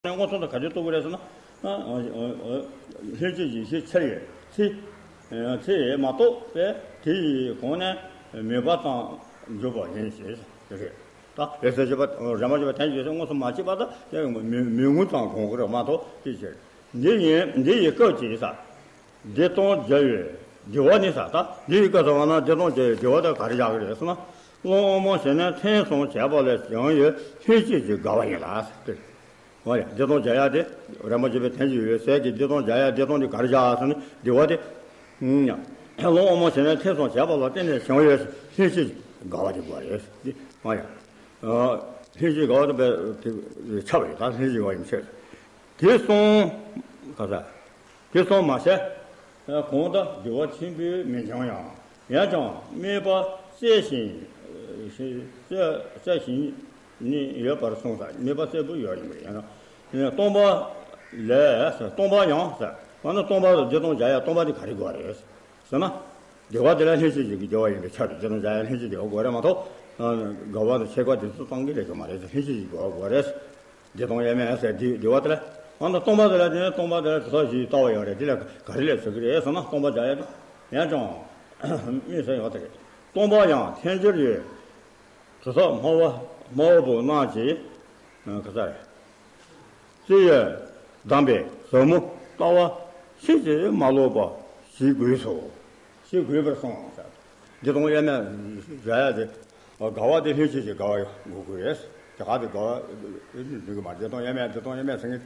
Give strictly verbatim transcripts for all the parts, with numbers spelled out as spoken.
ནས་མངོན་སུམ་དུ་ག་དུས་རྟོགས་ཀྱི་རེད་ཟེར་ན། ལྷན་སྐྱེས་ཀྱི་ཡེ་ཤེས་ཚེ་ཡི་ཚེ། ཚེ་མ་རྟོགས་པས་དེ་ཡི་གོང་ནས་མོས་པ་དང་འཇུག་པ་ཡིན་ཞེས་རེད། ད་ཡོད་ཚད་བྱེད་པ་རེ་མ་བྱེད་པ་དོན་གྱི་ཡོད་ཚད་མངོན་སུམ་མ་བྱས་པ་དང་དེ་མོས་མངོན་དང་གོང་གི་རེད་མ་གཏོགས་དེ་ཕྱིར། འདི་ཡིན་འདི་ཡི་སྐབས་ཀྱི་ས། བདེ་སྟོང་བརྒྱ་ཡོད་བདེ་བ་ནི་ས། ད་འདི་ཡི་སྐབས་སུ་བ་ན་བདེ་སྟོང་བརྒྱ་ཡོད་བདེ་བ་དེ་ག་རེ་བཞག་གི་རེད་ཟེར་ན། བློ་དབང་མོ་བྱས་ནས་ཐེ་ཚོམ་བྱས་པ་ལས་བྱུང་ཡོད་ལྷན་སྐྱེས་ཀྱི་དགའ་བ་ཡིན་ལ་ཟེར་ཏེ། འོ་ཡ་བདེ་སྟོང་བརྒྱ་ཡ་དེ་རེ་མ་བྱེད་པའི་དོན་གྱི་ཡོད་ཚད་ཀྱི་བདེ་སྟོང་བརྒྱ་ཡ་བདེ་སྟོང་དེ་ག་རེ་བཞག་ཟེར་ན་བདེ་བ་དེ། བློ་དབང་མོ་བྱས་ནས་ཐེ་ཚོམ་བྱས་པ་ལ་བརྟེན་ནས་བྱུང་ཡོད་ལྷན་སྐྱེས་ཀྱི་དགའ་བ་དེ་དགོས་རེད་ཟེར་ཏེ། འོ་ཡ། ལྷན་སྐྱེས་དགའ་བ་དེ་ཁྱབ་པ་ཡོད་ད་ལྷན་སྐྱེས་དགའ་བ་ཡིན་ཕྱིར། དེ་སོང་། ག་ས། དེ་སོང་མ་ཟད། གང་ལྟར་བདེ་བ་ཆེན་པོས་མི་འབྱུང་ཡང་། ཡང་ཀྱང་དམིགས་པ་གསལ་ཞིང་། གསལ་གསལ་ཞིང་ནི་ཡོད་པར་གསུངས་ས་དམིགས་པ་གསལ་པོ་ཡོད་ཡིན་པ་ཡང་ན། སྟོང་པ་ལས་སྟོང་པ་ཡང་ཟེར་བ་ན་སྟོང་པ་བདེ་སྟོང་བརྒྱ་ཡ་སྟོང་པ་དེ་ག་རེ་དགོས་རེད་ཟེར་ན། བདེ་བ་དེ་ལ་ལྷན་སྐྱེས་ཀྱི་བདེ་བ་ཡིན་པའི་ཆ་དེ་བདེ་སྟོང་བརྒྱ་ཡ་ལྷན་སྐྱེས་བདེ་བ་དགོས་རེད་མ་གཏོགས། དགའ་བ་དང་ཆེ་བ་དེ་ཚོ་གཏོང་གི་རེད་གི་མ་རེད་ལྷན་སྐྱེས་ཀྱི་དགའ་བ་དགོས་རེད། བདེ་སྟོང་དབྱེར་མེད་ཟེར་དེ་བདེ་བ་དེ་ལ། ཨ་ནི་སྟོང་པ་དེ་ལ་དེ་ནི་སྟོང་པ་དེ་ལ་དེ་དག་གཞི་ལྟ་བ་ཡོད་རེད་དེ་ལ་ག་རེ་ལས་ཟེར་གི་རེད་ཟེར་ན་སྟོང་པ་བརྒྱ་ཡ་དེ་ཡང་ཀྱང་དམིགས་བསལ་ཡོད་དེ་རེད། སྟོང་པ་ཡང་ཐལ་འགྱུར་ཡོད། དེ་དག་སྨྲ་བ་སྨྲ་བ་པོ་རྣམས་ཀྱིས་ག་ས་རེད། རྩིས་ཡོད་གདམས་པའི་ཟབ་མོ་ལྟ་བ་ཕྱིན་ཅི་མ་ལོག་པ་ཞིག་དགོས་སོ། ཞིག་དགོས་པར་གསུངས། བདེ་སྟོང་དབྱེར་མེད་བཞག་ཡ་དེ། དགའ་བ་དེ་ལྷན་སྐྱེས་ཀྱི་དགའ་བ་དགོས་ཀྱི་རེད། དེ་ག་དེ་དགའ་བ་འདུག་གི་མ་བདེ་སྟོང་དབྱེར་མེད་བདེ་སྟོང་དབྱེར་མེད་ཟེར་མཁན།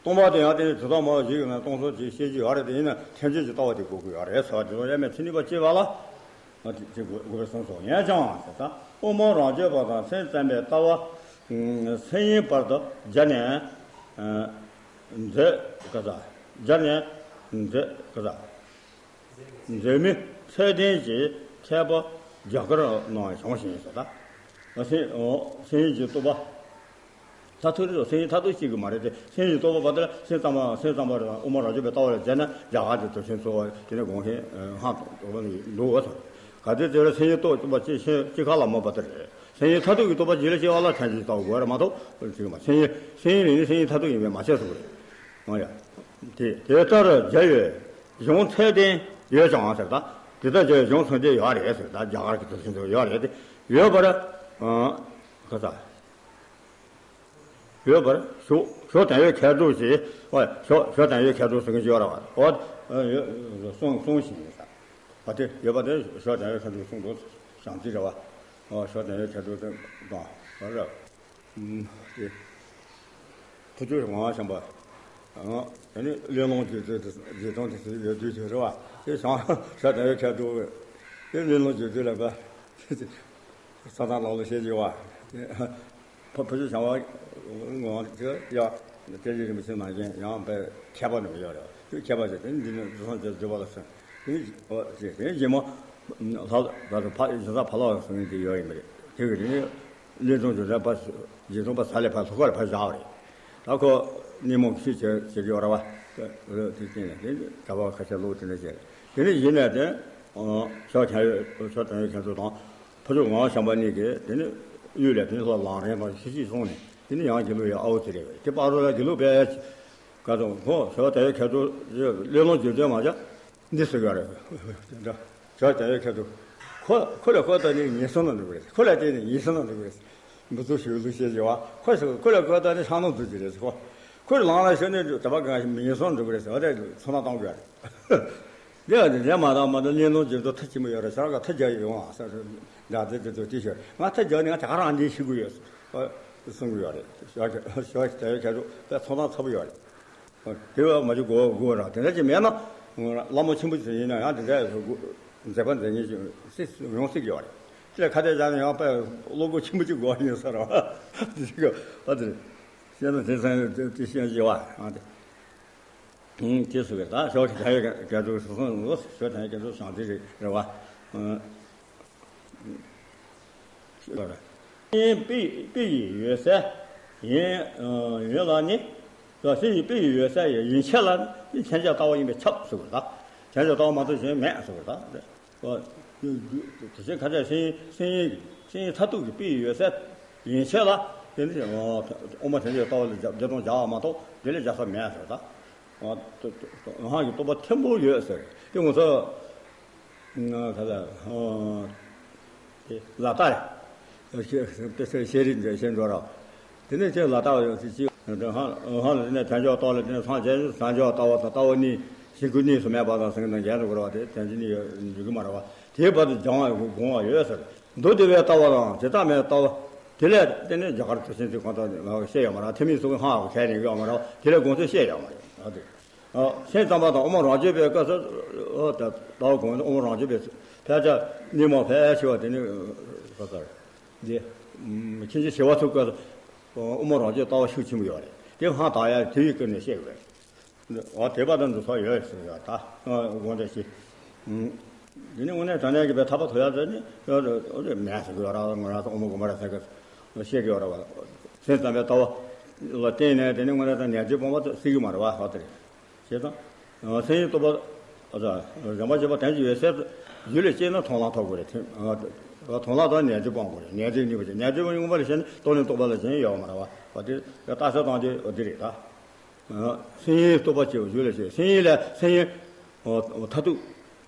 སྟོང་པ་དེ་ཡང་དེ་ནི་དེ་དག་མ་བ་ཞིག་ཡོད་ན་སྟོང་ཚོ་ཅིག་ཤེས་ཀྱི་ཡོད་རེད་དེ་ཡིན་ན་ཐལ་འགྱུར་གྱི་ལྟ་བ་དེ་དགོས་ཀྱི་ཡོད་རེད་ཟེར་བ་བདེ་སྟོང་དབྱེར་མེད་ཚེ་ནུས་པ་སྐྱེ་བ་ལ། དེ་དགོས་པར་གསུངས་སོ། ཡང་ཀྱང་ཟེར་ད་དབུ་མ་རང་རྒྱུད་པ་དང་སེམས་ཙམ་པའི་ལྟ་བ། སེམས་ཡུལ་བར་དུ་སྦྱར་ནས། མཛད་ག་ས། སྦྱར་ནས་མཛད་ག་ས། མཛད་མི་ཚད་ལྡན་གྱི་མཁས་པ་རྒྱ་གར་ནང་བྱུང་ཞིང་ཟེར་ད། སེམས་སེམས་ཡུལ་གྱི་རྟོགས་པ། མཐར་ཐུག་རེད་སེམས་ཡུལ་མཐར་ཐུག་ཅིག་གི་མ་རེད་དེ་སེམས་ཡུལ་རྟོགས་པ་བར་དུ་ལ་སེམས་ཙམ་པ་སེམས་ཙམ་པ་རེད་དབུ་མ་རང་རྒྱུད་པའི་ལྟ་བ་ལ་མཛད་ན་རྒྱ་གར་གྱི་དུས་ཆེན་གཙོ་བོ་དེ་ནས་དགོངས་ཤེས་ཧང་དོགས་པ་འདུག་བ་དང་། ག་དུས་དེ་ལ་སེམས་ཡུལ་རྟོགས་ཐུབ་པ་ཅི་ཤེས་ཅི་ཁ་ལ་མོས་པ་དེ་རེད། སེམས་ཡུལ་མཐར་ཐུག་གི་རྟོགས་པ་ཇི་ལ་སྐྱེ་བ་ལ་ཐལ་འགྱུར་ལྟ་བ་དགོས་རེད་མ་གཏོགས་ཅིག་མ་སེམས་ཡུལ་སེམས་ཡུལ་ལས་ནི་སེམས་ཡུལ་མཐར་ཐུག་ཡིན་པས་མ་ཤེས་སོ་རེད། ཨོ་ཡ། དེ་དེ་ལྟར་བྱ་བའི་གཞུང་ཚད་ལྡན་ཡོད་ཀྱང་ཟེར་ད། དེ་ལྟར་བྱ་བའི་གཞུང་ཚད་ལྡན་ཡོད་རེད་ཟེར་ད་རྒྱ་གར་གྱི་དུས་ཆེན་དུ་ཡོད་རེད་དེ་ཡོད་པར། ག་ས། ཡོད་པར་ཞུ། ཞུ་དོན་ཡོད་མཁས་གྲུབ་ཞེས། ཨོ་ཞུ་ཞུ་དོན་ཡོད་མཁས་གྲུབ་ཟེར་མཁན་ཞིག་ཡོད་རེད་བ། ཨོ་གསུང་གསུང་ཞིང་ཡིན་ས། ཨ་དེ་ཡོད་པ་དེ་ཞུ་དོན་ཡོད་མཁས་གྲུབ་གསུང་འདུག་བྱང་རྩེ་རེད་བ། ཨོ་ཞུ་དོན་ཡོད་མཁས་གྲུབ་དེ་དང་བ་རེད། དེ། ཕུ་ཆུ་ངག་དབང་བྱམས་པ། དེ་ནི་གླེང་སློང་བརྗོད་དུས་དེ་བརྗོད་སྟངས་དེ་ཚོ་ཡོད་དུས་དེ་རེད་བ། དེ་བྱང་ཞུ་དོན་ཡོད་མཁས་གྲུབ་དེ་གླེང་སློང་བརྗོད་དུས་ལ་བ། ས་ཐང་ལག་ལ་བཤད་ཀྱི་བ། ཕ་ཕ་ཆུ་བྱང་བ་ངོ་དེ་ཡ། བསྟན་རྒྱས་རིན་པོ་ཆེ་ནང་བཞིན་ཡང་དཔེ་མཁས་པ་ནི་ཡོད་རེད། དེ་མཁས་པ་ཞིག་དེ་འདི་ནི་རྫུ་འཕྲུལ་བརྗོད་པ་ལ་སོན། དེ་ནི་དེ་དེ་རྗེས་མ་ལྷ་ད་དུ་ཕ་ཡིན་ས་ཕ་ལ་སོན་དེ་ཡོད་ཡིན་པ་རེད། དེ་གི་དེ་ནི་གླེང་སྟངས་བརྗོད་པ་རྗེས་ཐོག་པ་ས་ལས་ཕ་ལྷོ་ཁར་ཕ་བཞག་པ་རེད། ད་ཁོ་ནི་མོ་ཤི་བྱེད་བྱེད་ཀྱི་ཡོད་རེད་བ། དེ་དེ་དེ་ནི་དེ་གྲྭ་པ་ཁ་ཤས་ལོག་དེ་འདྲ་བྱས། དེ་ནི་ཡིན་ནས་དེ་ཞུ་དོན་ཡོད་ཞུ་དོན་ཡོད་མཁས་གྲུབ་དང་། ཕ་ཆུ་ངག་དབང་བྱམས་པ་གཉིས་ཀྱིས་དེ་ནི་གཡུལ་ལས་དེ་ནི་ལྷོ་ལང་རན་དང་ཤི་ཤི་སོང་ནས་དེ་ནི་ཡང་དགེ་ལུགས་ཡི་ཨའུ་ཙི་རེད་པས། དེ་བར་དུ་ལ་དགེ་ལུགས་པས་ག་དང་ཁོ་ཞུ་དོན་ཡོད་མཁས་གྲུབ་གླེང་སློང་བརྗོད་དོན་མ་བྱ་འདི་ཟེར་གི་རེད། ཞུ་དོན་ཡོད་མཁས་གྲུབ་ཁོ་ཁོ་ལ་ཁོ་ལྟ་ནི་ངན་སོང་ལ་འགྲོ་གི་རེད། ཁོ་ལ་བརྟེན་ནས་ངན་སོང་ལ་འགྲོ་གི་རེད། འབུ་ཚུགས་ཞུ་ལུགས་བཤད་ཀྱི་བ། ཁོ་ཞུ་ཁོ་ལ་ཁོ་ལྟ་ནི་ཤང་ནང་འཛུལ་གྱི་རེད་ཁོ། ཁོ་ལ་ལང་ལ་ཤོད་ནས་དེ་བ་ག་ངན་སོང་འགྲོ་གི་རེད་ཟེར་བ་དེ་ཚོར་སྣང་གཏོང་དགོས་རེད། འདི་ལ་འདི་འདྲ་མ་དང་མ་དང་གླེང་སློང་བརྗོད་དོན་མཐའ་ཆེན་པོ་ཡོད་རེད། ཤར་ཁ་མཐའ་རྒྱག་ཡོང་ཨ་ས་རེད། འདྲ་དེ་དེ་ཚོ་དེ་ཤོད་ང་མཐའ་རྒྱག་ནས་ང་དེ་ག་རང་འདི་ཤི་གི་ཡོད་གསུང་གི་ཡོད་རེད། ཞོ་ཞོ་དེ་ཁྱེད་ཚོ་དཔེ་ཚོར་སྣང་ཚ་པོ་ཡོད་རེད། དེ་བས་མ་བྱུང་དགོས་དགོས་ར་དེ་འདྲ་ཅིག་མེད་ན། བླ་མ་ཆེན་པོ་ཅིག་ཡིན་ན་ཡང་དེ་འདྲ་མཛད་པ་མཛད་ཉེན་ཅིག་སྲིད་ཡོང་སྲིད་ཀྱི་ཡོད་རེད། དེ་ལ་ཁ་གཏད་བཞག་ན་ཡང་དཔེ་བློ་སྒོ་ཆེན་པོ་ཅིག་དགོས་ཡིན་ས་རེད་བ། དེ་ཅིག་ཨ་དེ་རེད། བཤད་ན་དེ་ཚང་དེ་བཤད་ཀྱི་བ་ཨ་དེ། དེ་སུ་གི་ད་ཞོགས་ཀྱི་དལ་བའི་དགེ་ཕྲུག་སུ་སོང་ངོ་ཞོགས་དལ་བའི་དགེ་ཕྲུག་བྱང་རྩེ་རེད་རེད་བ། སེམས་ཡིན་དཔེ་ཡི་ཡོད་ས་ཡིན་ཡིན་ལ་ནི། སེམས་ཡིན་དཔེ་ཡི་ཡོད་ས་ཡིན་ཡིན་ཆད་ལ་ནི་མཚན་བྱ་ལྟ་བ་ཡིན་པས་ཁྱབ་ཟེར་བ་ད། མཚན་བྱ་ལྟ་བ་མ་གཏོགས་གཞན་མེད་ཟེར་བ་ད། དེ་བཞིན་ཁ་ཆག་སེམས་ཡིན་སེམས་ཡིན་སེམས་ཡིན་མཐར་ཐུག་གི་དཔེ་ཡི་ཡོད་ས་ཡིན་ཆད་ལ། དེ་ནི་དབུ་མ་དོན་གཅོད་ལྟ་བ་ལ་བརྒྱ་སྟོང་བརྒྱ་བ་མ་གཏོགས་དེ་ལས་བརྒྱ་ས་མེད་ཟེར། ད་ལྷག་གི་རྟོགས་པ་ཐེར་པོ་ཡོད་ཟེར། དེ་ང་ཚོ་ག་ལ་ལ་ལྟ་རེད། ཤེས་རིག་འདྲ་ཤེས་འགྲོ་ར། དེ་ནས་ཁྱེད་ལ་ལྟ་བ་ཡོད་ཅིག་ཧང་ལ་དེ་ནས་དལ་འབྱོར་ལྟ་བ་ལ་དེ་ནས་སངས་རྒྱས་དལ་འབྱོར་ལྟ་བ་དང་ལྟ་བ་གཉིས་ཤིན་ཏུ་གཉིས་སུ་མེད་པ་དང་ཟེར་མཁན་དང་འགལ་འགྲོ་དགོས་ར་བ། དེ་དོན་གཅིག་གཉིས་ཡོད་འགྲིག་གི་མ་རེད་བ། དེའི་བར་དུ་སྦྱང་བའི་དགོངས་པ་ཡོད་ཟེར། མདོ་སྡེ་པའི་ལྟ་བ་དང་བྱེ་བྲག་སྨྲ་བའི་ལྟ་བ། དེ་ལས་དེ་ནས་རྒྱ་གར་མཐུ་ཆེན་ཚོས་གང་ལྟར་བཤད་ཡོད་མ་རེད། ཐེ་མིའི་ཚོགས་ཀྱི་སྔགས་ཀྱི་གལ་ནས་ཡོད་མ་རེད། དེ་ལས་དགོངས་ཚུལ་བཤད་ཡོད་མ་རེད། ཨ་དེ་ཨ་སེམས་ཙམ་པ་དང་དབུ་མ་རང་རྒྱུད་པའི་སྐབས་སུ་ཨ་ད་ལྟ་བ་དགོངས་དབུ་མ་རང་རྒྱུད་པའི་ཕལ་ཆེར་གཉིས་མ་ཕལ་ཆེ་བ་དེ་ནི་ག་ལ་ལྟ་རེད། འདི་མཁན་ཆེན་ཞི་བ་འཚོའི་སྐབས་སུ་དབུ་མ་རང་རྒྱུད་ལྟ་བ་ཤུགས་ཆེན་པོ་ཡོད་རེད། དེ་སྔགས་དག་ཡ་དུས་ཡུན་ཀུན་ནས་བཤད་དགོས་རེད། འོ་དེ་པ་དང་འདུ་ཚོགས་ཡོད་ཟེར་ཡ་ད་དགོངས་འགྲེལ་ཞིག་དེ་ནི་དངོས་གནས་དྲང་གནས་ཀྱི་པའི་ཐར་པ་ཐོབ་ཡ་ཟེར་ནི་མེད་ཟེར་གི་ཡོད་ར། ང་རང་ཚོ་དབུ་མ་དགོངས་པ་ར་ཟེར་གི་བཤད་གི་ཡོད་ར་བ། སེམས་ཙམ་པའི་ལྟ་བ་ལ་བརྟེན་ནས་དེ་ནི་དངོས་གནས་དང་ནད་གཅོད་སྤོང་བ་སྲིད་གི་མ་རེད་བ། ཧོ་དེ་རེད། བྱས་ཙང་སེམས་ཉིད་རྟོགས་པ་རིམ་པ་བྱེད་པ་དོན་གཅིག་ཡོད་ཚད་རྒྱུད་ལ་སྐྱེས་ན་མཐོང་ལམ་ཐོབ་དགོས་རེད། མཐོང་ལམ་དང་ནད་གཅོད་སྤོང་དགོས་རེད། ནད་གཅོད་གཉིས་པ་བྱས། ནད་གཅོད་པ་གཉིས་པ་ལ་བྱས་ན་རྟོགས་ལན་རྟོགས་པ་ལ་བྱས་ན་ཡོད་མ་རེད་བ། བ་དེ་རྟགས་གསལ་བཏང་རྒྱུ་འོ་དེ་རེད་ད། སེམས་ཉིད་རྟོགས་པ་སྐྱེ་བ་རྒྱུད་ལ་སྐྱེ། སེམས་ཉིད་ལ་སེམས་ཉིད་མཐར་ཐུག་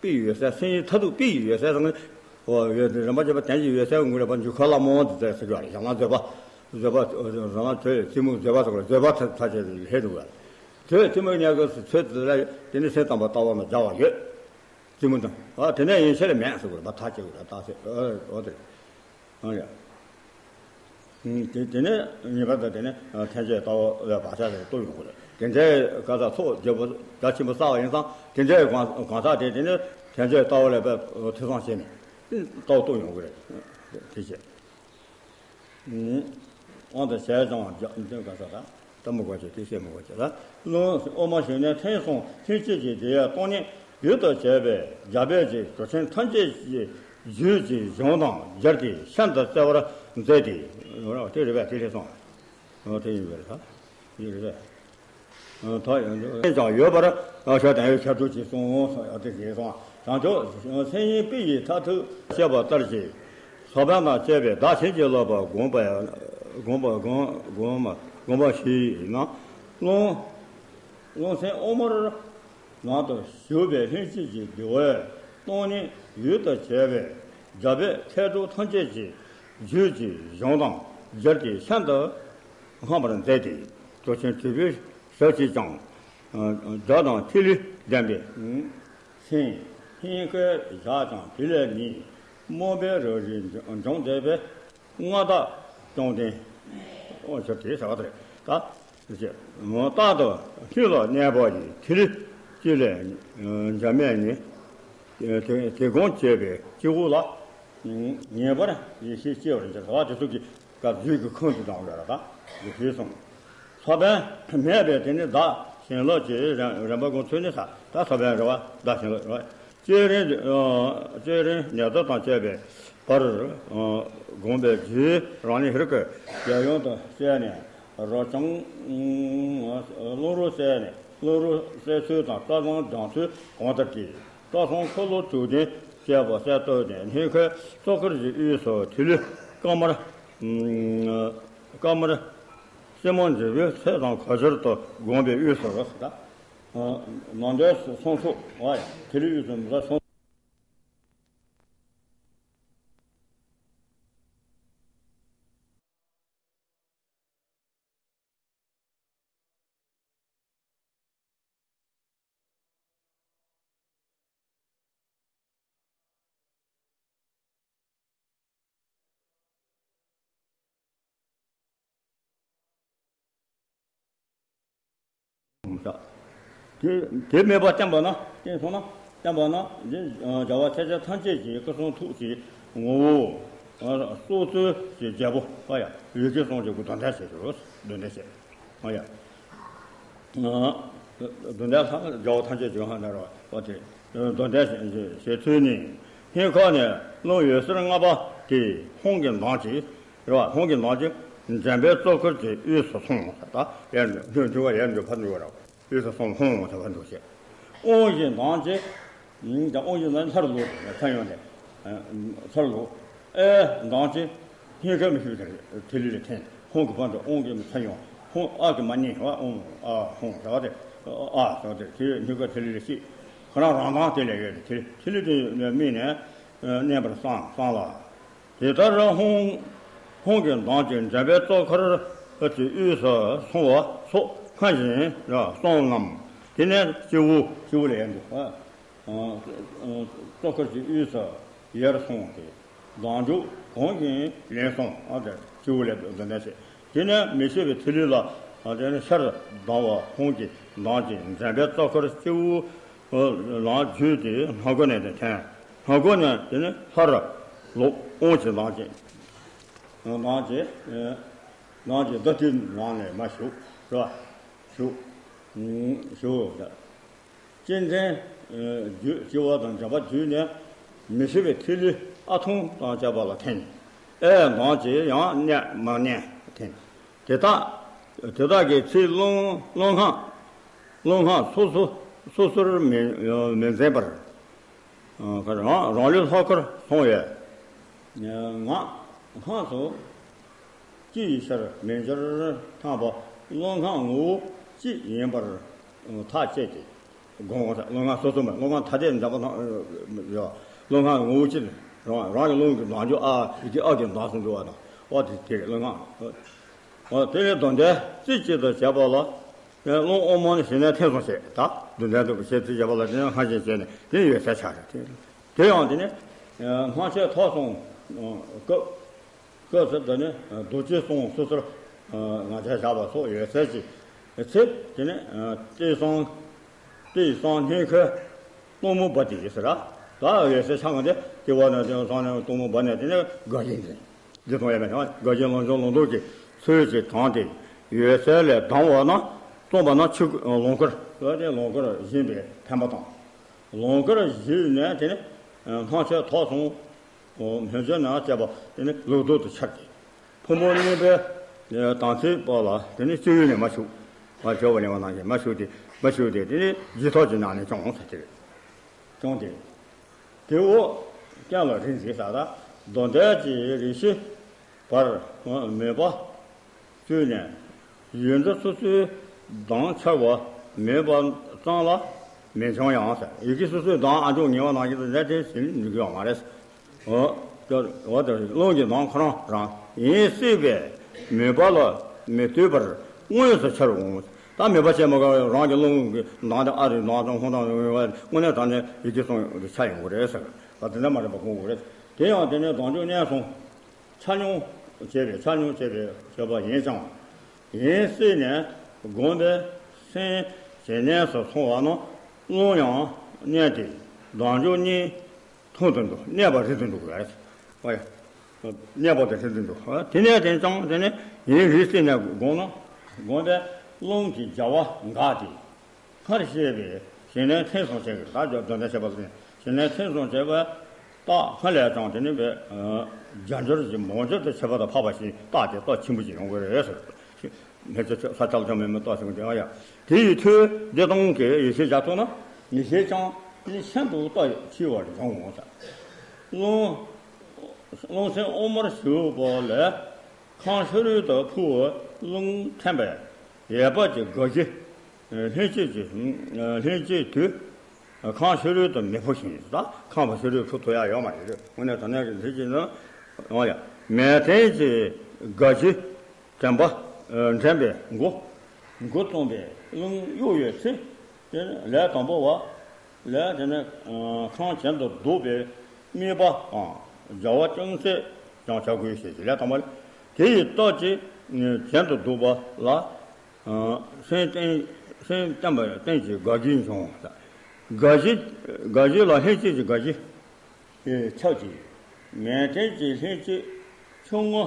པའི་ཡོད་ཚད། སེམས་ཉིད་མཐར་ཐུག་པའི་ཡོད་ཚད་ཟེར་ན། རིམ་པ་བྱེད་པ་དོན་གཅིག་ཡོད་ཚད་ངོ་རེ་བ་འཇུག་ཁ་ལ་མོ་འདི་ཚད་ཟེར་གྱི་བ་རེད། ཡང་ན་བཟོད་པ། བཟོད་པ་རང་ལ་དོད་རྩེ་མོ་བཟོད་པ་ཟེར་གྱི་བ་རེད། བཟོད་པ་ཐ་ཐ་ཆད་ལྷད་འདུག་བ་རེད། དོད་རྩེ་མོ་ཉལ་དགོས་སུ་ཚོད་དེ་ལ་དེ་ནི་སེམས་ཙམ་པ་ལྟ་བ་ན་སྦྱར་བ་ཡོད། རྩེ་མོ་དང་ཨ་དེ་ནས་ཡིན་ཕྱིར་མེད་ཟེར་གྱི་བ་རེད། བར་ཐག་ཆད་གྱི་རེད། རྟགས་གསལ་འོ་དེ་རེད། ཨང་ཡ། དེ་དེ་ནས་ངེས་པར་དུ་དེ་ནས་ཐལ་འགྱུར་ལྟ་བ་བའི་བག་ཆགས་དེ་རྟོགས་ཡོང་གི་རེད། དེ་འདྲའི་ག་ས་ཚོགས་རྒྱ་པོ་རྒྱ་ཆེན་པོ་བསགས་པ་ཡིན་ཙང་དེ་འདྲའི་གང་གང་ཟག་དེ་དེ་ནས་ཐལ་འགྱུར་ལྟ་བ་ལ་དཔེ་ཐོས་བསམ་བྱས་ནས་ལྟ་བ་རྟོགས་ཡོང་གི་རེད། དེ་བྱས། དབང་དུ་བྱས་ཀྱང་རྒྱ་འདོན་ག་ས་ད་ལྟ་མི་དགོས་ཀྱི་དེ་བཤད་མི་དགོས་ཀྱི་ལ། ལུང་དབུ་མ་ཞུས་ནས་ཐེངས་གསུམ་ཐེངས་གཅིག་གིས་འདི་ཡང་སྟོང་ཉིད་ཡུལ་དུ་བྱས་པའི་རྒྱ་བོད་ཀྱི་གྲུབ་ཆེན་ཐམས་ཅད་ཀྱི་རྒྱུད་ཀྱི་གཞུང་དང་སྦྱར་ཏེ་ཤིན་ཏུ་གསལ་བར་མཛད་དེ། དེ་རེད་པས། དེ་རེད་སོང་། དེ་ཡིན་པས་ད། ཡིན་རེད་པས། ཐག་ཡོད་འདུག་ཀྱང་ཡོད་པར་ཤ་དང་ཡོད་ཁྱབ་བསྒྲགས་ཀྱིས་གསུངས་སོ། ཡང་དེ་བཞིན་སོང་། བྱང་ཆུབ་སེམས་ཉིད་པི་ཡི་མཐར་ཐུག་བཤད་པ་ལྟར་གྱི་ཚོགས་དཔོན་དང་བཅས་པས་བདག་བྱིན་གྱིས་རློབ་པ་དགོངས་པ་དགོངས་པ་དགོངས་དགོངས་མ་དགོངས་པ་ཞུས་ན། ལུང་ལུང་ཚན་དབུ་མར་ནང་དུ་ཞུགས་པའི་ལྷན་སྐྱེས་ཀྱི་འདུལ་བའི་སྟོང་ཉིད་ཡུལ་དུ་བྱས་པའི་རྒྱ་བོད་མཁས་གྲུབ་ཐམས་ཅད་ཀྱི་རྒྱུད་ཀྱི་གཞུང་དང་སྦྱར་ཏེ་ཤིན་ཏུ་སྔ་བར་མཛད་དེ། གྲུབ་ཆེན་དྲིལ་བུའི་ཞབས་ཀྱིས་ཀྱང་སྒྲ་དང་ཐིག་ལེ་ལྡན་པའི་མཚན་སྙན་བརྒྱད་བཞག་ཀྱང་དེ་ལས་ནི་སྨོན་པའི་རང་བཞིན་འབྱུང་བསྡད་པའི་མངའ་བདག་བཅོམ་ལྡན་འོ་ཞེས་དེ་ཟེར་བ་དེ་རེད་ད། རྟག་ཏུ་ལྷུན་ལ་གནས་པ་ཡི་ཐིག་ལེ་གཅིག་ལས་འབྱར་མེད་ནི། དེ་དེ་སྒོམ་བྱས་པའི་སྤྱི་བོ་ལ། ངེས་པར་ཡེ་ཤེས་སྐྱེ་བར་འགྱུར་བ་དེ་ཚོ་གི་སྐབས་རྒྱུད་ཀྱི་ཁུངས་དེ་དང་ཡོད་ར་ད་ཞེས་གསུངས། ཚོགས་དཔོན་མེད་པས་དེ་ནི་བདག་བྱིན་རླབས་ཀྱི་རིམ་རིམ་པ་ཀུན་ཚུལ་ནི་ས་ད་ཚོགས་དཔོན་རེད་བ། བདག་བྱིན་རླབས་རེད་བ། བསྐྱེད་རིམ་བསྐྱེད་རིམ་ཉེར་བསྡོགས་དང་བཅས་པའི་བར་བསྒོམས་པའི་རྒྱུད་རང་ལས་ཧྲིལ་གྱིས་རྒྱལ་ཡུམ་དུ་གསལ་ནས་རབ་འབྱམས་རླུང་རོ་གསལ་ནས་རླུང་རོ་གསལ་ཚུལ་དང་སྐལ་བཟང་སྦྱང་ཚུལ་གོང་ལྟར་གྱི། བཀའ་གསུང་འཁོར་ལོ་དྲུག་ལྡན་བཤད་པ་གསལ་བཏབ་ནས་སྙིང་ཁའི་གཙུག་ཏོར་གྱི་དབུས་སུ་ཐིག་ལེ་དཀར་དམར་དཀར་དམར་སེར་མོ་འབྲས་བུའི་ཚོས་དང་གོས་འཆར་དུ་བསྒོམས་པའི་དབུས་སུ་རོ་ཟེར་ད། ནང་དོན་གསུང་ཚུལ་བ་ཡང་ཐིག་ལེ་དབུས་སུ་མི་ཟ་གསུང་། དེ་དེ་མེད་པར་བསྟན་པ་ན། བསྟན་སོང་ན་བསྟན་པ་ན་འདི་བྱ་བ་ཐམས་ཅད་ཐམས་ཅད་ཀྱི་སྐུ་གསུང་ཐུགས་ཀྱི་ངོ་བོ། སྲོག་རྩོལ་གྱི་རྒྱལ་པོ་པ་ཡ་ཡུལ་གྱི་གསུང་གཅིག་པུ་དོན་དམ་བྱེད་ཀྱི་རོ། དོན་དམ་བྱེད། ཨ་ཡ། དོན་དམ་ལྷ་རྒྱལ་པོ་ཐམས་ཅད་ཀྱི་ཧ་ན་རོ་བ་དེ། དོན་དམ་བྱེད་ཚུལ་ནི། སྙིང་ཁ་ནས་རླུང་འོད་ཟེར་ལྔ་པ་དེ་ཧཱུྃ་གི་མདངས་ཀྱིས་རེད་བ། ཧཱུྃ་གི་མདངས་ཀྱིས་འདྲེན་པའི་གཙུག་ཏོར་གྱི་དབུས་སུ་སོང་ད། ཡར་འགྲོ་འགྲོ་བ་ཡར་འགྲོ་ཕར་འགྲོ་བ་རེད། དབུས་སུ་སོང་ཧཱུྃ་ཟེར་བ་འདུག་ཟེར། དབང་བཞིའི་མདངས་ཀྱིས། ཨ་དབང་བཞིའི་མདངས་ལྷར་བླུགས་ནས་ཚར་ཡོང་ནས། ཚར་བླུགས། ཨའི་མདངས་ཀྱིས་སྙིང་ཁའི་མི་ཤིགས་དེ་ཐིག་ལེ་ལ་འཐེན། ཧོང་གི་བར་དུ་ཨོང་གི་མི་ཚ་ཡོང་། ཧོང་ཨ་གི་མ་ཉན་བ་ཨོང་ཨ་ཧོང་ཟེར་བ་དེ། ཨ་ཟེར་བ་དེ་དེ་ནི་ག་ཐི་ལི་ལ་ཤི། ཁོ་རང་རང་དང་དེ་ལས་ཡོད་དེ་ཐི་ལི་དེ་དམིགས་ནས་གནས་པར་གསང་གསང་ལ། དེ་ལྟར་ཧོང་ཧོང་གི་མདངས་ཀྱིས་འདྲེན་པའི་གཙོ་འཁོར་གྱི་དབུས་སུ་སོང་བ་སོགས་སྔར་བཞིན་གསུངས་ལམ། དེ་ནས་སྤྱི་བོ་སྤྱི་བོ་ལ་ཡར་འདུག་གཙོ་འཁོར་གྱི་དབུས་སུ་ཡར་སོང་སྟེ། མདང་རྒྱུད་གོང་བཞིན་ལེགས་སོང་ཨ་དེ་སྤྱི་བོ་ལ་འདོན་ནས་བྱས། དེ་ནས་མི་ཤེས་པའི་ཐིག་ལེ་ལ་དེ་ནས་ཤར་ལྡང་བ་ཧོང་གི་མདངས་ཀྱིས་འདྲེན་པའི་གཙོ་འཁོར་སྤྱི་བོ་ལ་བརྒྱུད་དེ་སྣ་སྒོ་ནས་དེ་འཐེན། སྣ་སྒོ་ནས་དེ་ནས་ལྷར་ལོག་ཨོང་གི་མདངས་ཀྱིས། མདངས་ཀྱིས་མདངས་ཀྱིས་བདུད་རྩིའི་ནང་ནས་མར་ཞུགས་རེད་བ། ཞུགས། ཞུགས། གཅན་གཟན་རྒྱུད་སྤྱི་བོ་དང་འདྲེན་པ་བརྒྱུད་ནས་མི་ཤེས་པའི་ཐིག་ལེ་ཨ་ཐུང་དང་བཅས་པ་ལ་འཐེན། ཨའི་མདངས་ཀྱིས་ཡང་གནས་མར་གནས་འཐེན། དེ་དག་དེ་དག་གི་ཚེ་རླུང་རླུང་སྔགས་རླུང་སྔགས་སོ་སོ་སོ་སོར་མི་མི་འཛིན་པར། ཨ་ཁ་རང་རང་ལུས་ལྷག་པར་སོང་བས། ངག་སྔགས་སུ་སྤྱི་ཡི་ཕྱིར་མི་སྦྱོར་ཐངས་པ་རླུང་སྔགས་ངོ་བོ་གཅིག་ཡིན་པར་ཐག་བཅད་དེ་དགོངས་པ། རླུང་སྔགས་སོ་སོ་མ་རླུང་སྔགས་ཐ་དད་འཛིན་པ་དང་། རླུང་སྔགས་ངོ་བོ་གཅིག་རང་རང་གི་རླུང་གི་ལྡང་རྒྱུ་ཨ་ཡི་གེ་ཨ་གི་ལྡང་སོང་འགྲོ་བ་དང་། འོ་དེ་དེ་རེད་རླུང་སྔགས། འོ་དེ་ལས་དོན་དེ་རྩེ་གཅིག་ཏུ་བྱས་པ་ལ། རླུང་དབང་མོ་ནི་ཞིང་ནས་ཐོན་སོང་ཞེས་ད་རྡུལ་ལྡན་འདུག་པའི་ཞེས་ཚིག་བྱས་པ་ལ་དེ་ནི་སྔར་བཞིན་བྱས་ནས་དེ་ནི་ཡོད་ཚད་ཆགས་རེད། དེ་ཡང་དེ་ནི་སྔར་ཆད་ཐོག་སོང་སྐབས་སྐབས་སུ་དེ་ནི་རྡོ་རྗེ་གསུང་སོ་སོར་ང་རྒྱལ་བཞག་པ་སོགས་ཡོད་ཚད་ཀྱི་ཚེ་དེ་ནི་ལྟས་བཟང་ལྟས་བཟང་སྙིང་ཁའི་སྟོང་མོ་བ་དེ་ཡིན་ཟེར་ར། ད་ཡོད་ཚད་ཆགས་ང་དེ་ལྟེ་བ་ནས་ལྟས་བཟང་ནས་སྟོང་མོ་བ་ནས་དེ་ནི་དགའ་བཞིན་འཛིན། འདི་མཐོང་ཡ་མེད་ཀྱང་དགའ་བཞིན་ལོངས་སྤྱོད་ལོངས་སྤྱོད་ཀྱི་ཚུལ་གྱིས་དྲངས་ཏེ་ཡོད་ཚད་ལས་ལྡང་བ་ན་བརྩམས་པ་ན་ཆུ་ལོངས་སྐོར་ལ་དེ་ལོངས་སྐོར་བཞིན་པའི་ཐན་པ་དང་། ལོངས་སྐོར་བཞི་ནས་དེ་ནི་སྣང་ཆོས་ཐོབ་སོང་། མོས་སྤྱོད་ནས་བཅས་པ་དེ་ནི་ལུགས་ལྡོག་ཏུ་འཆར་ཏེ། ཕུང་པོ་གཉིས་པའི་དང་ཚིག་པ་ལ་དེ་ནི་སྤྱི་ཡུལ་ནས་མ་ཞུགས། མ་བྱ་བ་ལེན་པ་ནང་བཞིན་མ་ཞུགས་ཏེ་མ་ཞུགས་ཏེ་དེ་ནི་རྗེས་ཐོབ་ཀྱི་ནང་ནས་ཀྱང་ཟེར་ཏེ་རེད། ཀྱང་དེ། དེ་འོག་ཀྱང་ལ་རིགས་འཛིན་ས་དང་མདོ་འདོད་ཀྱི་རིགས་ཤེས་པར་མོས་པ་བཅོས་ནས་ཡོན་ཏན་སོ་སོའི་གདངས་འཆར་བ་མེད་པ་ཙམ་ལ་མི་འཆང་ཡང་ཟེར། ཡི་གེ་སོ་སོའི་གདངས་ཨ་འཇོག་ངེས་པ་ནང་བཞིན་དུ་ཟེར་དེ་ཟིན་འགྲིག་གི་ཡོད་མ་རེད། འོ། འོ་དེ་རླུང་གི་གདངས་ཁོ་རང་རང་ཡིན་སྲིད་པས་མོས་པ་ལ་མི་ལྟོས་པར་དངོས་སུ་འཆར་འོང་། ད་མོས་པ་བྱས་མ་དགོས་རང་གི་རླུང་གི་གདངས་དེ་ཨ་རི་གདངས་དང་ཧོང་དང་དངོས་གནས་དྲང་གནས་ཡི་གེ་གསུང་དུ་ཆ་ཡོང་གི་རེད་ཟེར། ད་དེ་འདྲ་མ་རེད་པ་དགོངས་དགོས་རེད། དེ་ཡང་དེ་ནས་གདངས་འཇོག་གནས་སོང་། ཆ་སྙོམས་བྱས་པའི་ཆ་སྙོམས་བྱས་པའི་བྱས་པ་ཡིན་ཀྱང་། ཡིན་སྲིད་ནས་བསྒོམས་པས་སེམས་ཇེ་གནས་སུ་སོང་བ་ན་རླུང་ཡང་གནས་ཏེ་གདངས་འཇོག་གཉིས། ཐུང་དུ་འགྲོ། གནས་པ་རིང་དུ་འགྲོ་དགོས། ཨ་ཡ། གནས་པ་དེ་རིང་དུ་འགྲོ། དེ་ནས་དེང་སང་དེ་ནས་ཡིན་རིགས་སྲིད་ནས་དགོངས་ན་དགོངས་པའི་རླུང་གི་བྱ་བ་འགགས་ཏེ། སྔར་བཤད་པའི་ཞིང་ལས་ཐོན་སོང་བྱས་ཀྱི་ད་འཇོག་འདོན་ཐོན་བྱེད་པ་ལ་ཞིང་ལས་ཐོན་སོང་བྱས་པ་རྟགས་སྔར་ལས་ཀྱང་དེ་ནི་བས་རྒྱ་འབྱོར་གྱི་མང་འབྱོར་དུ་བྱེད་པ་དང་འཕགས་པ་ཞིག་རྟགས་དེ་རྟགས་ཆེན་པོ་ཞིག་ཡོང་གི་རེད་ཟེར། མི་ཚེ་ས་ཆ་ལ་ཀྱང་མེད་མི་ལྟ་ཞིག་དེ་ཨ་ཡ། དེ་ཡི་མཐུས་བདེ་སྟོང་གི་ཡེ་ཤེས་རྒྱ་མཚོ་ན་མི་ཤེས་ཀྱང་དེ་ཤིན་ཏུ་ལྟ་ཡི་ཆེ་བར་འབྱུང་ངོ་ཟེར། རླུང་རླུང་སེམས་དབུ་མར་ཞུགས་པ་ལས་ཁམས་ཕྱི་རོལ་དུ་འཕུ་བའི་རླུང་འཐེན་པས་ཡལ་འབབ་ཀྱི་དགའ་བཞི་ལྷན་སྐྱེས་ཀྱི་ལྷན་སྐྱེས་དུས་ཁམས་ཕྱི་རོལ་དུ་མི་འཕུ་ཞིང་ད་ཁམས་པ་ཕྱི་རོལ་འཕུ་ཐུབ་ཡ་ཡོད་མ་རེད། དངོས་གནས་དྲང་གནས་ཀྱི་ལྷན་སྐྱེས་ནི་འོ་ཡ་མལ་སྟན་གྱི་དགའ་བཞི། དྲན་པ། འདྲེན་པའི་མགོ། མགོ་རྩོམ་པའི་རླུང་གཡོ་བའི་ཚེ། དེ་ནི་ལས་དང་པོ་བ། ལས་དེ་ནི་ཁམས་གྱེན་དུ་ལྡོག་པའི་དམིགས་པའམ་བྱ་བ་ཅུང་ཟད་ཀྱང་བྱ་དགོས་ཞེས་ཀྱི་ལས་དང་པོ་ལས། དེ་ཡི་རྟགས་ཀྱིས་གྱེན་དུ་ལྡོག་པ་ལ། སེམས་བརྟན་སེམས་བརྟན་པ་བརྟན་གྱི་དགའ་བཞི་འབྱུང་། དགའ་བཞི། དགའ་བཞི་ལ་ལྷན་སྐྱེས་ཀྱི་དགའ་བཞི། ཁྱབ་ཀྱི། མལ་སྟན་གྱི་ལྷན་སྐྱེས་ཆུང་ངུ་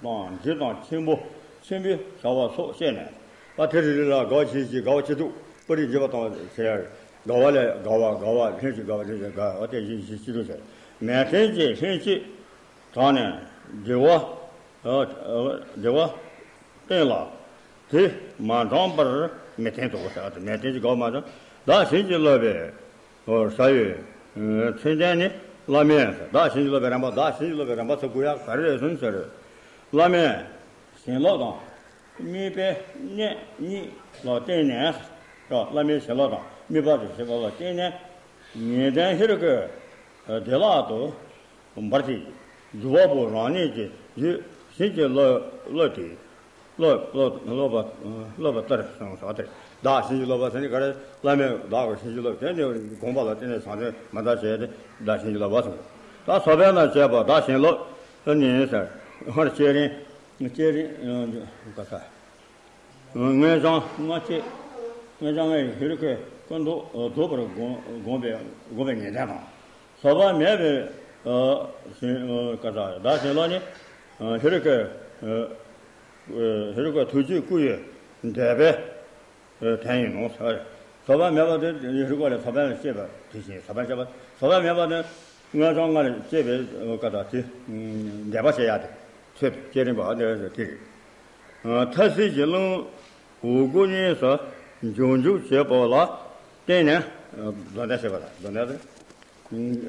དང་འབྲིང་དང་ཆེན་པོ་ཆེན་པོའི་བྱ་བ་སོགས་བཤད་ནས། པ་དེ་རེ་རེ་ལ་དགའ་བ་བཞི་བཞི་དགའ་བ་བཅུ་དྲུག་པོ་རིགས་འབྱེད་པ་དང་བྱེད་ཡ། དགའ་བ་ལས་དགའ་བ་དགའ་བ་ལྷན་ཅིག་དགའ་བ་ལྷན་ཅིག་དགའ་བ་སྟེ་བཞི་བཞི་བཅུ་དྲུག་བྱས། མལ་སྟན་གྱི་ལྷན་སྐྱེས་དྲངས་ནས་བདེ་བ་བདེ་བ་བསྟན་ལ། དེ་མ་དྲངས་པར་མི་བསྟན་དོ་ཟེར་བ་དེ་མལ་སྟན་གྱི་དགའ་བ་མ་དྲངས་བདག་བྱིན་གྱིས་རློབ་པའི། ཟ་བའི་མཚན་ལྡན་ནི་བླ་མས་བདག་བྱིན་གྱིས་རློབ་པའི་རིམ་པ་བདག་བྱིན་གྱིས་རློབ་པའི་རིམ་པ་ཟེར་དགོས་ཡག་ག་རེ་རེད་ཟེར་ན་ཟེར། བླ་མས་ བྱིན་རླབས་དང་། དམིགས་པའི་གནད་གཉིས་ལ་བརྟེན་ནས། བླ་མའི་བྱིན་རླབས་དང་དམིགས་པ་དེ་བྱེད་པ་ལ་བརྟེན་ནས། ཉེ་ལྡན་ཧེ་རུ་ཀའི་བདེ་བླག་ཏུ་འབར་ཏེ། སྒྲུབ་པ་པོ་རང་ཉིད་ཀྱི་རྒྱུད་བྱིན་གྱིས་བརླབས་ཏེ། བརླབས་བརླབས་བརླབས་པ་བརླབས་པ་ལྟར་གསུངས་སོ། དེ་བདག་བྱིན་གྱིས་བརླབས་པ་ཟེར་ནི་ག་རེ། བླ་མས་བདག་གི་བྱིན་གྱིས་བརླབས། དེ་ནི་དགོངས་པ་ལ་བརྟེན་ནས་བྱང་སེམས་མ་དག་བྱས་ཏེ་བདག་བྱིན་གྱིས་བརླབས་པ་གསུངས། ད་སོ་པ་ན་བྱས་པ་བདག་བྱིན་རླབས་ནི་ཟེར། སྔར་བསྐྱེད་རིམ་བསྐྱེད་རིམ་ག་ས། མངོན་བྱང་ལྔ་བསྐྱེད། མངོན་བྱང་ལྔ་ཡི་ཧེ་རུ་ཀའི་སྐུ་མདོག་རྫོགས་པར་བསྒོམ་བསྒོམ་པའི་བསྒོམ་པའི་ཉེ་ལྡན་དང་། ཟག་པ་མེད་པའི་ཨ་བྱིན་ཨ་བདག་བྱིན་རླབས་ནི། ཨ་ཧེ་རུ་ཀའི་ཨ་ཨ་ཧེ་རུ་ཀ་ཐུགས་རྒྱུད་སྐུ་ཡི་འདས་པའི་ཨ་དོན་ཡིན་ནོ། ཟག་པ་མེད་པ་དེ་ཧེ་རུ་ཀ་ལས་ཟག་པ་ལ་སྐྱེས་པ་དེ་བཞིན་ཟག་པ་སྐྱེས་པ་ཟག་པ་མེད་པ་དེ་མངོན་བྱང་ལྔ་ལས་སྐྱེས་པའི་ཨ་བཀའ་དང་དེ་འདས་པ་བྱེད་ཡ་དེ་ཚོད་དུ་བསྐྱེད་རིམ་པ་དེ་རེད། མཐར་སྲིད་ཀྱི་རླུང་འོག་སྒོ་གཉིས་སུ་འཇུག་འཇུག་བྱེད་པ་ལ་བརྟེན་ནས་ཨ་སྡོམ་ལྡན་བྱེད་པ་དང་། སྡོམ་ལྡན་དེ།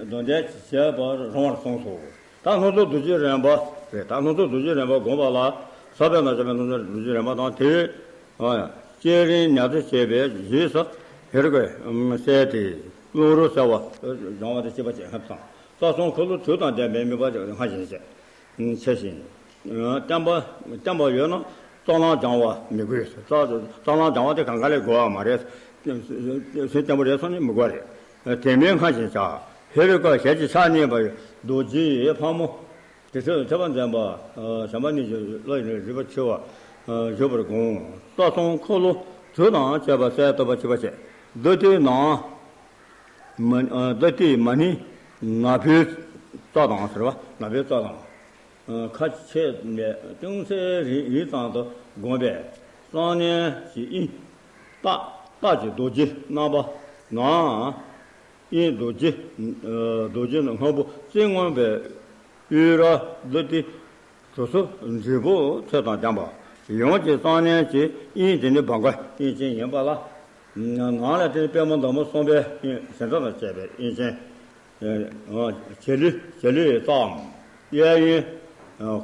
སྡོམ་ལྡན་བྱེད་པར་རུང་བར་གསུངས་སོ། ད་སྣང་ཚུལ་རྡོ་རྗེའི་རིམ་པ་རེད། ད་སྣང་ཚུལ་རྡོ་རྗེའི་རིམ་པ་བསྒོམ་པ་ལ་ཟག་པའི་ནང་བྱས་པའི་སྣང་ཚུལ་རྡོ་རྗེའི་རིམ་པ་དང་། དེའི་ཨ་བསྐྱེད་རིམ་ཉག་ཕྲ་བྱས་པའི་རྗེས་སུ་ཧེ་རུ་ཀའི་ཨམ་གསལ་ཏེ་རླུང་རོ་གསལ་བ་སྦྱང་བ་དང་བཅས་པ་བྱེད་ཐབས་དང་། རྩ་གསུམ་འཁོར་ལོ་དྲུག་དང་ལྡན་པའི་དམིགས་པ་སྔར་བཞིན་བྱེད། ཆེ་ཞིང་། བརྟན་པ་བརྟན་པ་ཡོད་ན་རྩ་རླུང་སྦྱང་བ་མི་དགོས། རྩ་རྩ་རླུང་སྦྱང་བ་དེ་གང་ག་ལས་དགོས་པ་མ་རེད། སེམས་བརྟན་པོ་རེད་སོང་ནས་མི་དགོས་རེད། དེ་མིན་སྔར་བཞིན་བྱ། ཧེ་རུ་ཀ་ཞལ་གྱི་ཕྱག་གཉིས་པ་རྡོ་རྗེ་ཕག་མོ། དེ་ཚོས་ཐེག་པ་འཛིན་པ་བྱམས་པ་གཉིས་ཀྱི་བློ་ཡིས་རིག་པ་ཆེ་བ་བཞུགས་པར་དགོངས། རྩ་གསུམ་འཁོར་ལོ་དྲུག་དང་བཅས་པ་གསལ་ཐུབ་པ་ཅིག་པ་བྱས། བདུད་སྡེའི་ནང་མ་ཨ་བདུད་སྡེའི་མ་ནིང་ནག་པོའི་རྩ་དང་ཟེར་བ། ནག་པོའི་རྩ་དང་། ཨ་ཁ་ཕྱེ་ནས་ཅུང་ཟད་རིང་རིང་ཙམ་དུ་བསྒོམས་པས་གསང་གནས་ཀྱི་དབྱིངས་རྟགས་རྟགས་ཀྱི་རྡོ་རྗེ་རྣམ་པ་ནང་དབྱིངས་རྡོ་རྗེ་ཨ་རྡོ་རྗེ་སྔོན་པོ་རྩིབས་སྔོན་པའི་དབུས་ར་བདུད་སྡེ་དྲུག་སོགས་འབྲས་བུ་ཚོད་དང་ལྡན་པ། ཡང་ཅིག་གསང་གནས་ཀྱི་དབྱིངས་དེ་ནི་བྷ་ག་དབྱིངས་ཅན་ཡིན་པ་ལ། ནང་ལ་དེ་ནི་པདྨ་འདབ་མ་གསུམ་པའི་དབྱིངས་ཟེར་འདྲ་དང་བཅས་པའི་དབྱིངས་ཅན། བྱེ་ལུ་བྱེ་ལུའི་རྩའམ། གཡས་གཡོན་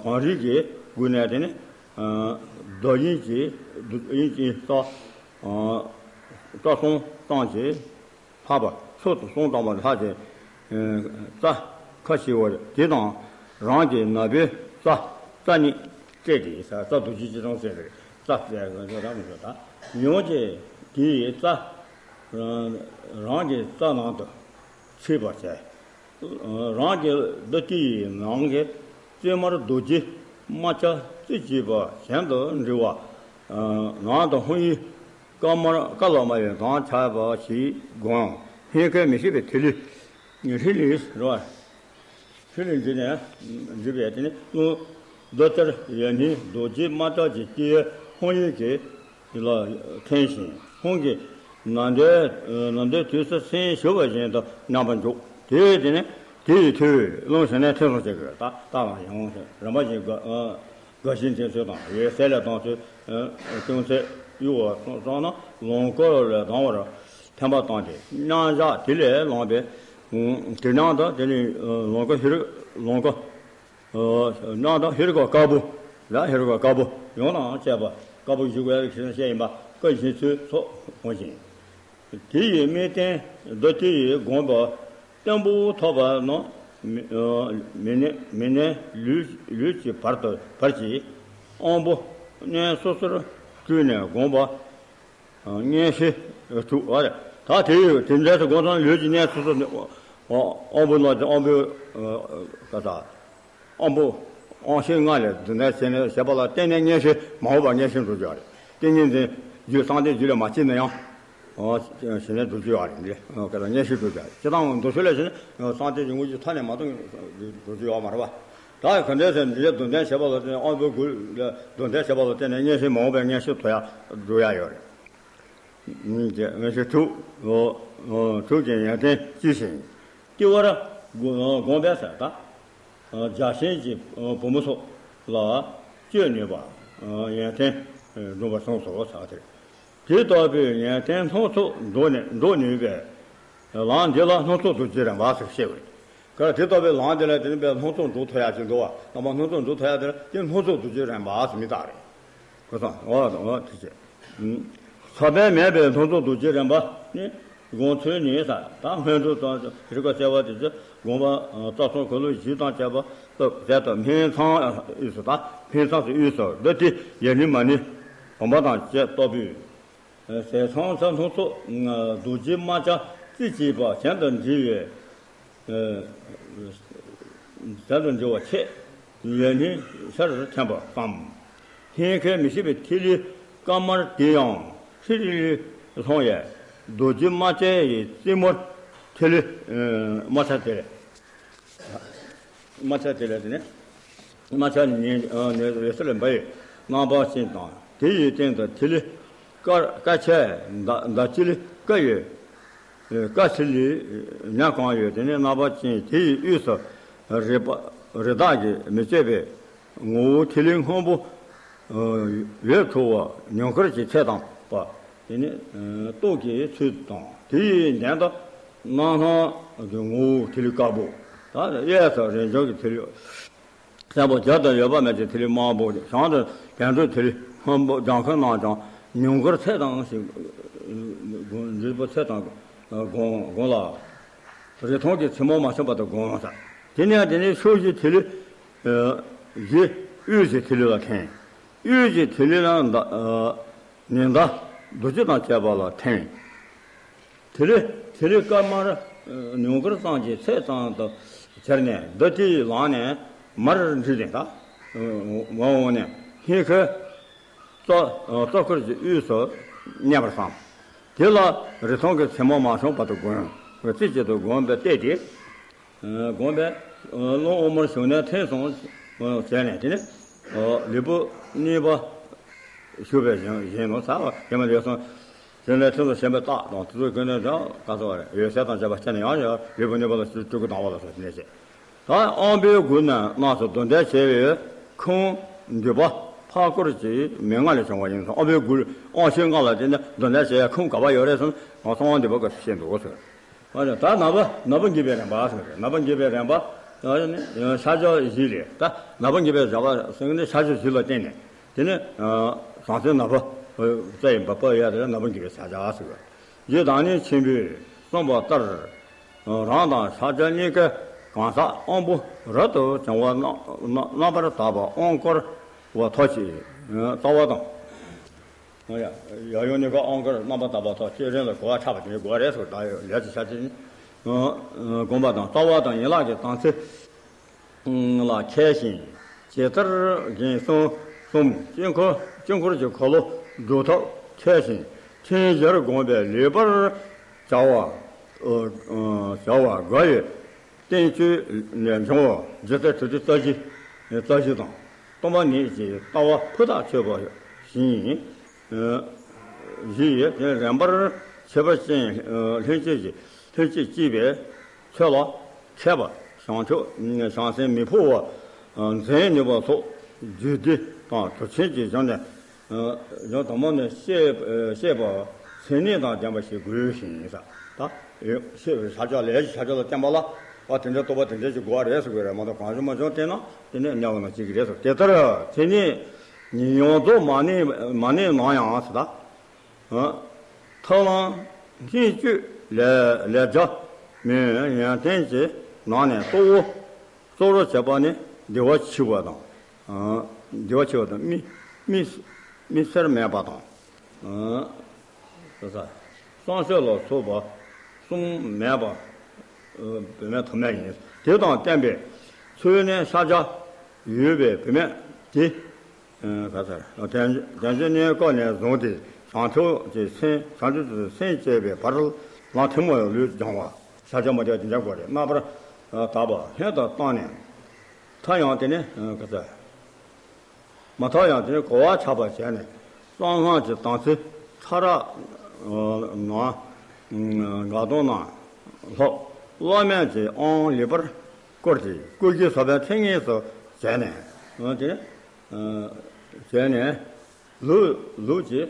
གངས་རི་གི་མགུལ་ནས་དེ་ནི་བདག་དབྱིངས་ཀྱི་དབྱིངས་ཀྱི་རྩ་རྩ་གསུམ་བཏང་ཅིང་། འཕགས་པ་ཚུལ་དུ་གསུམ་བཏང་བ་ལྷག་ཅིང་། རྩ་ཁ་ཕྱེ་བ་དེ་དང་རང་གི་ནག་པོའི་རྩ་རྩ་གཉིས་སྤྲད་དེ་ས་རྩ་རྡོ་རྗེ་སྤྱི་ཚང་ཟེར་བའི་རྩ་རྩ་རང་མི་འཇོག་ད། ཡང་ཅིག་དེའི་རྩ་རང་གི་རྩ་ནང་དུ་ཆུད་པར་བྱས། རང་གི་བདུད་སྡེ་ཡི་ནང་གི་རྩིབས་མར་རྡོ་རྗེ་རྨ་བྱ་རྩེ་གཅིག་པ་གཞན་དུ་འདྲིལ་བ། ནང་དུ་ཧཱུྃ་ཡིག་དཀར་དམར་དཀར་ལ་དམར་བའི་མདངས་ཆགས་པ་ཞིག་བསྒོམ། སྙིང་ཁའི་མི་ཤིགས་པའི་ཐིག་ལེ་ཧྲི་ལི་ར་ཧྲི་ལི་འདི་ནས་འདྲིལ་བས་དེ་ནི་རླུང་རྡོ་ལྟར་ཡོད་ནི་རྡོ་རྗེ་རྨ་བྱ་གི་དཀྱིལ་ཧཱུྃ་ཡིག་གི་ལ་འཐེན་ཞིང་ཧཱུྃ་གི་ནམ་ཟླའི་ནམ་ཟླའི་དུས་སུ་སེམས་ཞུ་བ་བཞིན་དུ་མཉམ་པར་འཇོག་དེ་དེ་ནི་དེ་ཡི་མཐུས་རླུང་ཞི་གནས་ཐིམ་སོང་བྱེད་དགོས། ད་ལྟ་ལ་ཡང་རིམ་པ་བཞིན་དགའ་ཞིང་དེ་ཚོ་དང་ཡོད་ཚད་ལས་བཏང་ཚུལ་ཅུང་ཟད་གཡུག་བ་སོང་ན་ལོངས་སྐུ་ལས་ལྡང་བར་འཕེན་པ་བཏང་སྟེ་མཉམ་བཞག་དེ་ལས་ལངས་པའི་དེ་མཉམ་དུ་དེ་ནི་ལོངས་སྐུ་ཧེ་རུ་ལོངས་སྐུ། ཨ་སྣང་དང་ཧེ་རུ་ཀ་དཀར་པོ་ལ་ཧེ་རུ་ཀ་དཀར་པོ་ཡང་དང་བཅས་པ་དཀར་པོ་བཞུགས་པའི་ཞེས་བཤད་ཡིན་པ་བཀའ་བཞིན་ཚུལ་སོགས་གོང་བཞིན། དེ་ཡི་དམིགས་རྟེན་བདུད་སྡེ་ཡི་དགོངས་པ་བརྟན་པོ་ཐོབ་པ་རྣམས་མི་ཨ་མི་གནས་མི་གནས་ལུས་ལུས་ཀྱི་བར་དུ་བར་གྱི་དབང་པོ་གནས་སོ་སོར་སྤྲུལ་ནས་དགོངས་པ། ཨ་མངོན་ཤེས་དྲུག་ཨ་རེད། ད་དེ་ཡི་དེ་འདྲ་དུ་དགོངས་དང་ལུས་ཀྱི་གནས་སོ་སོ་ནས་ཨ་དབང་པོ་ལ་དབང་པོའི་ཨ་ཀ་ས་དབང་པོ་དབང་ཤེས་ལྔ་ལས་འདི་འདྲ་བྱས་ནས་བྱས་པ་ལ་བརྟེན་ནས་མངོན་ཤེས་མ་འོངས་པ་མངོན་ཤེས་འགྲོ་རྒྱུ་ཨ་རེད། ཏིང་ངེ་འཛིན་རྒྱུད་གསང་བདེ་རྒྱུད་ལས་མ་སྐྱེས་ན་ཡང་ཨ་ཞི་གནས་འགྲོ་རྒྱུ་ཨ་རེད། འདི་ཨ་ཀ་ས་མངོན་ཤེས་འགྲོ་རྒྱུ་ཨ་རེད། སྤྱིར་བཏང་མདོ་ཆོས་ལས་བྱས་ནས་གསང་བདེ་གི་དངོས་རྒྱུད་མཐའ་ནས་མ་སྟོངས་འགྲོ་རྒྱུ་ཡོད་མ་རེད་པ། ད་ག་འདྲ་ཟེར་འདི་འདྲ་འདོན་ཐེངས་བྱས་པ་ལ་བརྟེན་དབང་པོའི་སྒོ་ལས་འདོན་ཐེངས་བྱས་པ་ལ་བརྟེན་ནས་མངོན་ཤེས་མ་འོངས་པའི་མངོན་ཤེས་ཐོབ་ཡ་འགྲོ་ཡ་ཡོད་རེད། མངོན་ཤེས་དྲུག་ཨོ་ཨོ་དྲུག་གི་ཡོན་ཏན་ཅི་ཞིག་ལྟེ་བར་དགོངས་པས་ཟེར་ད། བརྒྱ་བྱིན་གྱི་བུ་མོ་སོགས་ལ་སྤྱོད་ནུས་པ་ཡོན་ཏན་འགྲུབ་པར་གསུངས་སོ་ཟེར་བ་དེ་རེད། དེ་ལྟ་བུའི་ཡོན་ཏན་སྣ་ཚོགས་འགྲོ་ནས་འགྲོ་ནུས་པའི་ལམ་འདི་ལ་སྣ་ཚོགས་རྡོ་རྗེའི་རིམ་པ་ཟེར་བཤད་པ་རེད། ག་དེ་ལྟ་བུའི་ལམ་འདི་ལ་དེ་ནི་པའི་སྣ་ཚོགས་འགྲོ་ཐུབ་ཡ་ཅིག་འདུག་བ། རྣམ་པ་སྣ་ཚོགས་འགྲོ་ཐུབ་ཡ་དེ་ལ་དེ་སྣ་ཚོགས་རྡོ་རྗེའི་རིམ་པ་ཟེར་མི་རྟགས་རེད། ཁོ་ཚང་འོ་འོ་དེ་བྱས། ས་པཎ་མེད་པའི་ལྷུན་རྫོགས་རྡོ་རྗེའི་རིམ་པ་ནི། དགོངས་ཚུལ་ནི་ས་དང་སྔོན་འགྲོ་དང་རིགས་པ་གསལ་བ་དེ་ཚོ་དགོངས་པ་རྩ་གསུམ་འཁོར་ལོ་བཞི་དང་བཅས་པ་སློབ་ཟད་དང་སྨིན་མཚམས་དབུས་སུ་དང་སྨིན་མཚམས་སུ་དབུས་སུ་འདི་དེ་ཡེ་ནི་མ་ནི་བུམ་པ་དང་བཅས་རྟོགས་པའི། ཟས་ཚང་ས་ལྷུན་རྫོགས་རྡོ་རྗེ་རྨ་བྱ་རྩི་བྱེད་པ་གཞན་དང་འདྲིས་པའི། གཞན་དང་འདྲིས་པ་ཆེ་ཡོད་ནི་ཤར་ཐོན་པ་ཙམ། ཧེང་ཁའི་མི་ཤིགས་པའི་ཐིག་ལེ་དཀར་དམར་དེ་ཡང་ཧྲི་རི་ལི་ལྷུང་ཡས་རྡོ་རྗེ་རྨ་བྱའི་རྩེ་མོར་ཐིག་ལེ་རྨ་བྱ་དེ་ལས། རྨ་བྱ་དེ་ལས་དེ་ནི། རྨ་བྱ་ནི་ནི་འོད་ཟེར་ལས་འབར་བའི་རྣམ་པ་ཅན་དང་དེ་ཡི་སྟེང་དུ་ཐིག་ལེ་དཀར་དཀར་ཆའི་མདའ་མདའ་ཅི་ལི་ཀ་ཡོད། ཀ་ཚི་ལི་ཉ་གང་ཡོད་དེ་ནི་རྣམ་པ་ཅན་དེ་ཡི་དབུས་སུ་རི་པ་རི་དྭགས་ཀྱིས་མི་གཅོད་པའི་ངོ་བོ་ཐིག་ལེ་སྔོན་པོ་འོད་འཕྲོ་བ་ཉུངས་དཀར་གྱི་ཚད་དང་པ། དེ་ནི་ཏོག་གི་ཚུལ་དང་དེ་ཡི་གདན་དུ་རྣམ་སྣང་གི་ངོ་བོ་ཐིག་ལེ་དཀར་པོ། ད་གཡས་སུ་རིན་ཆེན་གྱི་ཐིག་ལེ་སེར་པོ་བརྒྱ་དང་ཡོད་པ་མེད་ཀྱི་ཐིག་ལེ་དམར་པོ། བྱང་དུ་བཻ་ཌཱུརྱ་ཐིག་ལེ་སྔོན་པོ་ལྗང་ཁུ་རྣམས་ཀྱང་ཉུངས་དཀར་ཚད་དང་ཞིང་འཛིན་པོ་ཚད་དང་བསྒོམ་བསྒོམ་ལ། རི་མཐོང་གི་མཚན་མོ་མ་བྱུང་བར་དུ་བསྒོམ་ལ། དེ་ནས་དེ་ནས་ཕྱོགས་བཞིའི་ཐིག་ལེ་བཞི་དབུས་ཀྱི་ཐིག་ལེ་ལ་འཐེན། དབུས་ཀྱི་ཐིག་ལེ་ལ་མདའ་ཉི་ཟླ་རྡོ་རྗེ་དང་བཅས་པ་ལ་འཐེན། དེ་ལས་དེ་ལས་དཀར་དམར་ཉུངས་དཀར་ཙམ་གྱི་ཚད་ཙམ་དུ་གྱུར་ནས་མདའ་དེའི་ལག་ནས་མར་འདྲིལ་ནས་ད་མར་འོངས་ནས་ཧེང་ཁའི་རྩ་རྩ་འཁོར་གྱི་དབུས་སུ་མནན་པར་བསམ། དེ་ལ་རི་མཐོང་གི་མཚན་མོ་མ་བྱུང་བར་དུ་བསྒོམ། རྩེ་གཅིག་ཏུ་བསྒོམས་པས་བལྟས་ཏེ། བསྒོམས་པས་རླུང་དབུ་མར་ཞུགས་ནས་ཐིམ་སོང་བྱས་ནས་དེ་ནས་ལུས་པོ་གཉིས་པ་ཞུགས་པའི་བཞིན་བཞིན་ནོ་ཟེར་བ་ཡེ་མ་ལས་སོང་། དེ་ནས་ཐིམ་སོང་ཞེན་པའི་རྟགས་དང་དེ་ཚོ་ཀུན་ནས་ཀྱང་ག་ཚོད་རེད། འོད་གསལ་དང་བཅས་པ་སྤྱད་ནས་ཡང་ཡང་ལུས་པོ་གཉིས་པ་ལ་སྤྲུལ་སྐུ་ལྡང་བ་ལ་སོགས་དེ་ནས་བྱས། ད་དབང་པོའི་མགུལ་ནས་རྣམས་སུ་རྡུལ་ལྡན་བྱེད་པའི་ཁུངས་འདུས་པ་འཕགས་སྐོར་གྱི་མན་ངག་ལས་བྱུང་བ་ཡིན་ཙང་། དབང་པོའི་མགུལ་དབང་ཕྱུག་ལྔ་ལ་དེ་ནས་རྡུལ་ལྡན་བྱེད་ཡ་ཁུངས་ག་པར་ཡོད་རེད་ཟེར་ན། ང་ཚོ་དབང་འདུས་པ་སྐབས་སུ་བཤད་འདུག་ཟེར། ཨ་ནི་ད་ནང་པ་ནང་པ་འགྱེད་པའི་རིམ་པ་ཟེར་བ་རེད། ནང་པ་འགྱེད་པའི་རིམ་པ་ཨ་ནི་ཤར་ཕྱོགས་བཞི་རེད། ད་ནང་པ་འགྱེད་པའི་རིམ་པ་ཟེར་ནི་ཤར་ཕྱོགས་བཞི་ལ་བརྟེན་ནས་དེ་ནི་ཟང་ཟིང་ནག་པོ་རྩ་ཡི་འབབ་པ་ཡ་དེ་ནང་པ་འགྱེད་པའི་ཤར་ཕྱོགས་ཟེར་བ། རྗེ་བདག་ཉིད་ཆེན་པོས་གསུངས་པ་ལྟར། རང་དང་ཤར་ཕྱོགས་གཉིས་ཀའི་གང་ཟག་དབང་པོ་རབ་ཏུ་བྱུང་བ་རྣམ་རྣམ་པར་དག་པ་དབང་བསྐུར་བ་ཐོག་ཅིག་རྩ་བ་དང་། ཡང་ཡང་ཡང་གཉིས་ཀ་དབང་བསྐུར་རྣམ་པར་དག་པ་ཐོག་སྤྱོད་རིམ་ལ་གོ་བ་ཆགས་པ་དེ་ནི་གོ་བ་རེད་ཟེར། ད་ལས་ཀྱི་ཆ་ཚིག་ནི། དགོངས་པ་དང་རྩ་བ་དང་ཡན་ལག་གི་དམ་ཚིག་ལ་མཁས་ཤིང་། ཇི་ལྟར་རྒྱན་གསུམ་གསུམ་དཀྱིལ་འཁོར་དཀྱིལ་འཁོར་གྱི་འཁོར་ལོ་སྒྲུབ་ཐབས་མཁས་ཤིང་། ཁྲིམས་བཞིར་བསྒོམས་པས་ལེགས་པར་བྱ་བ་བྱ་བ་དགའ་བའི་བསྟན་བཅོས་ནས་འབྱུང་བ་ཇི་ལྟར་དྲི་བྲིས་རྩ་བཞི་རྩ་བཞི་དང་། སྟོང་པ་ཉིད་ཀྱི་ལྟ་བ་ཕུ་ཐག་ཆོད་པ་བཞིན། བཞི་ཡི་རིམ་པར་ཕྱེ་བ་ཅན་ལྷན་སྐྱེས་ཀྱི་ལྷན་སྐྱེས་སྐྱེས་པའི་ཆོས་ལ་མཁས་པ་བྱང་ཆུབ་བྱང་སེམས་མི་འཕོ་བ་འཛིན་ནུས་པ་སོགས་རྒྱུད་སྡེ་དང་གྲུབ་ཆེན་གྱི་གཞུང་ནས་གཞུང་དང་པོ་ནས་བཤད་བཤད་པ་མཚན་ཉིད་དང་ལྡན་པ་ཞིག་དགོས་ཤིང་ཟེར། ད་ཤར་ཕྱོགས་ལས་ཀྱི་ཤར་ཕྱོགས་ལ་བརྟེན་པ་ལ་བ་དེ་འདྲའི་རྟོགས་པ་དེ་འདྲའི་ཞིག་དགོས་པ་རེད་ཟེར་དགོས་རེད་མ་གཏོགས་གང་བྱུང་མ་བྱུང་བལྟས་ན་དེ་ནས་དམྱལ་བ་ནང་སྐྱེ་གི་རེད་ཟེར། དེ་ལྟར་དེ་ནི་ཡོངས་རྫོགས་མ་ནིང་མ་ནིང་ནང་ཡང་ཟེར་ད། ཐབས་ལམ་སྙིང་བཅུད་ལས་ལས་བྱ་མིན་ཡོན་ཏན་གྱི་ནང་ནས་གཙོ་བོ་གཙོ་བོར་བྱེད་པ་ནི་བདེ་བ་ཆེ་བ་དང་། བདེ་བ་ཆེ་བ་དང་དམིགས་དམིགས་དམིགས་བསལ་མེད་པ་དང་། བསམ་སྤྱོད་ལ་སོགས་པ་གསུམ་མེད་པ་བུད་མེད་ཐོག་མ་ཡིན། དེ་དང་བསྟན་པའི་ཚུལ་ནི་ཤཱཀྱ་ཡོད་པའི་བུད་མེད་དེ། ག་ཚར་དལ་འབྱོར་གནས་སྐབས་ནས་བཟུང་སྟེ་བྱང་ཆུབ་ཀྱི་སེམས་བྱང་ཆུབ་ཀྱི་སེམས་བསྐྱེད་པའི་བར་ལམ་ཐུན་མོང་བའི་ལུས་སྦྱང་བ། ཤཱཀྱ་མ་ཐ་དེ་འདྲ་དགོས་རེད། རྣམ་པར་དག་པ་ལྷན་དུ་བཏང་ནས་མཐར་ཡང་དེ་ནི་ག་ཚར་མ་མཐར་ཡང་དེ་ནི་གོ་བ་ཆགས་པར་བྱས་ནས་གསང་སྔགས་ཀྱི་དམ་ཚིག་ཕྲ་རགས་ནང་འགག་སྟོང་ནང་ལྷོག་བླ་མེད་ཀྱི་དབང་ལེགས་པར་བསྐུར་ཏེ་སྐུ་བཞིའི་ས་བོན་ཚད་ངེས་སུ་བྱས་ནས་དེ་ནི། བྱས་ནས་ལུགས་ལུགས་ཀྱི་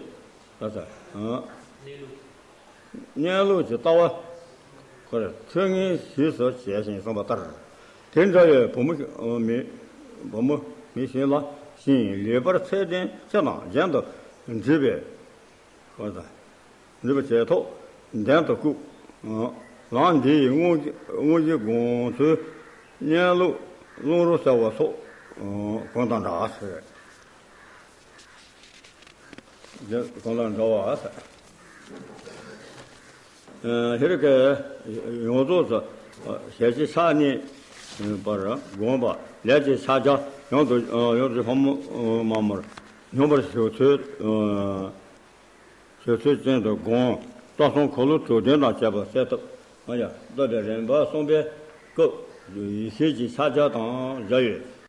ག་ས་གནས་ལུགས་ཀྱི་ལྟ་བ་ཁོ་ར་ཚད་ངེས་གཞིར་བཞག་ཅིང་གསུངས་པ་ལྟར། དེ་འདྲ་བའི་བུ་མོ་མི་བུ་མོ་མི་གཞན་ལ་ ཞིང་ལེགས་པར་ཚད་ལྡན་ཕྱི་དང་གཞན་དུ་འདྲེས་པའི་ཁོ་ན་འདྲེས་པ་བྱས་ཐོག་གདན་དུ་བཀུག། ལམ་འདི་ཡི་དངོས་དངོས་གཞི་དགོངས་ཚུལ་གཉན་ལུགས་ལུང་རོ་གསལ་བ་སོགས་གོང་དང་འདྲ་ཟེར། གོང་དང་འདྲ་བ་ཟེར། ཧེ་རུ་ཀའི་ཡོངས་རྫོགས་སུ་ཞལ་གྱི་ཕྱག་གཉིས་པར་བསྒོམས་པ་ལས་ཀྱི་ཕྱག་རྒྱ་ཡོངས་སུ་ཡོངས་སུ་ཕམ་མར་སྙོམས་པར་ཞུགས་ཚུལ་ཞུགས་ཚུལ་ཅན་དུ་བསྒོམ། རྩ་གསུམ་འཁོར་ལོ་དྲུག་ལྡན་དང་བཅས་པ་གསལ་བཏབ། ཨ་ཡ་བཏབ་པའི་རིམ་པ་གསུམ་པའི་སྐབས་ཡེ་ཤེས་ཀྱི་ཕྱག་རྒྱ་དང་སྦྱར་ཡོད།